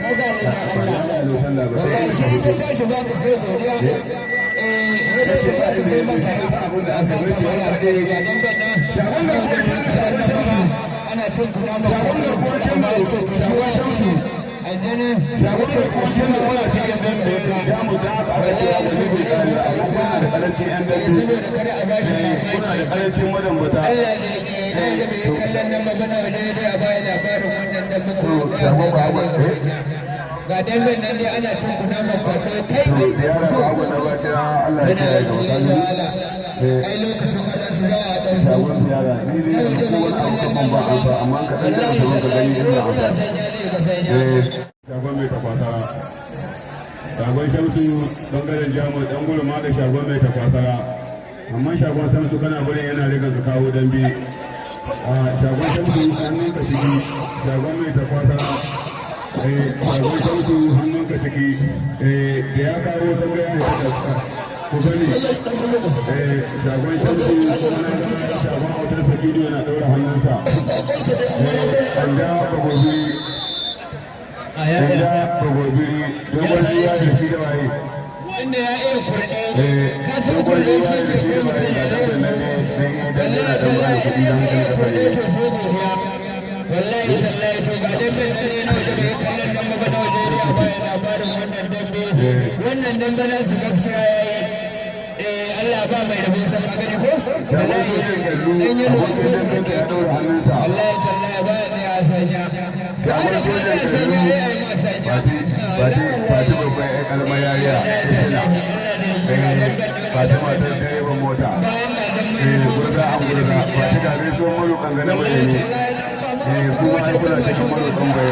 Kaga ne na Allah. Ba Wallahi shi ya tashi ba ka sai godiya. Eh, ya dai ta ba ka sai masara. A saka mana alheri. Ga damben nan. Ga da kallon nan ba ana cin kunama kwallo, amma ya ce to shi waya ne aljani, ya ce to shi ma waya ta yi buɗe wuta. Wallahi ya ce da ya buɗe wuta eh, saboda kada a bashi mamaki. Karancin madambata. Allah ne ne na da bai kallon nan magana waje dai a bayan labarin wannan dambe ko ya sai ga ne ga sanya. Ga damben nan dai ana cin kunama kwallo kai. Ziyara ba abu na ba kira Allah ya Suna kiyaye aiki gaba. da wahala ai lokacin waɗansu ba a ɗan su. Shagon ziyara ni Na dai waje ko bai wani abu kallon kaman nan ba ba. amsa, amma kaɗan da Wallahi ka zo ka gani tallahi ina ina amsa. sanya ne ga sanya. Shagon mai takwasara, shagon Shamsu bangaren Jamus, dan gulma da shagon mai takwasara, amma shagon Shamsu kana barin yana riga ka kawo dambe a shagon Shamsu, hannun ka ciki. Shagon mai takwasara, eh, shagon Shamsu, hannun ka ciki. Eh, da ya kawo dambe ya yi da ku sani. Eh, shagon Shamsu kuma na ga shagon autar Sakidu yana daura hannunsa. Eh, anda bagobiri, anda bagobiri, dogon ruwa da shi da waye. Wanda ya iya kurɗe. Eh, ka san dogon kurɗe ruwa shi da ke shi kai da mutum waye ya ga zai dabban nan ne dan idan wallahi yana dan bada tallahi kuɗi in dan ka iya kan kurɗe kasa. To so godiya wallahi tallahi. To ga damben nan ne na waje bai kallon nan ba na waje dai a bayan labarin wannan dambe. Wannan dambe na su gaskiya yayi. Eh, Allah ba mai rabo sa, ka gani ko? Wallahi dan yalo ko kurɗe, wallahi tallahi ba ya tsaya sanya. To ai da ka ya sanya ai ai ma sanya. Fati, Fati babban ƴan karamar yariya, eh, Fati matar direban mota. Eh, gurza an gurza Fati, ga gaisuwar marukan gana bai ne. Eh, kuma ai kuna cikin marukan bai.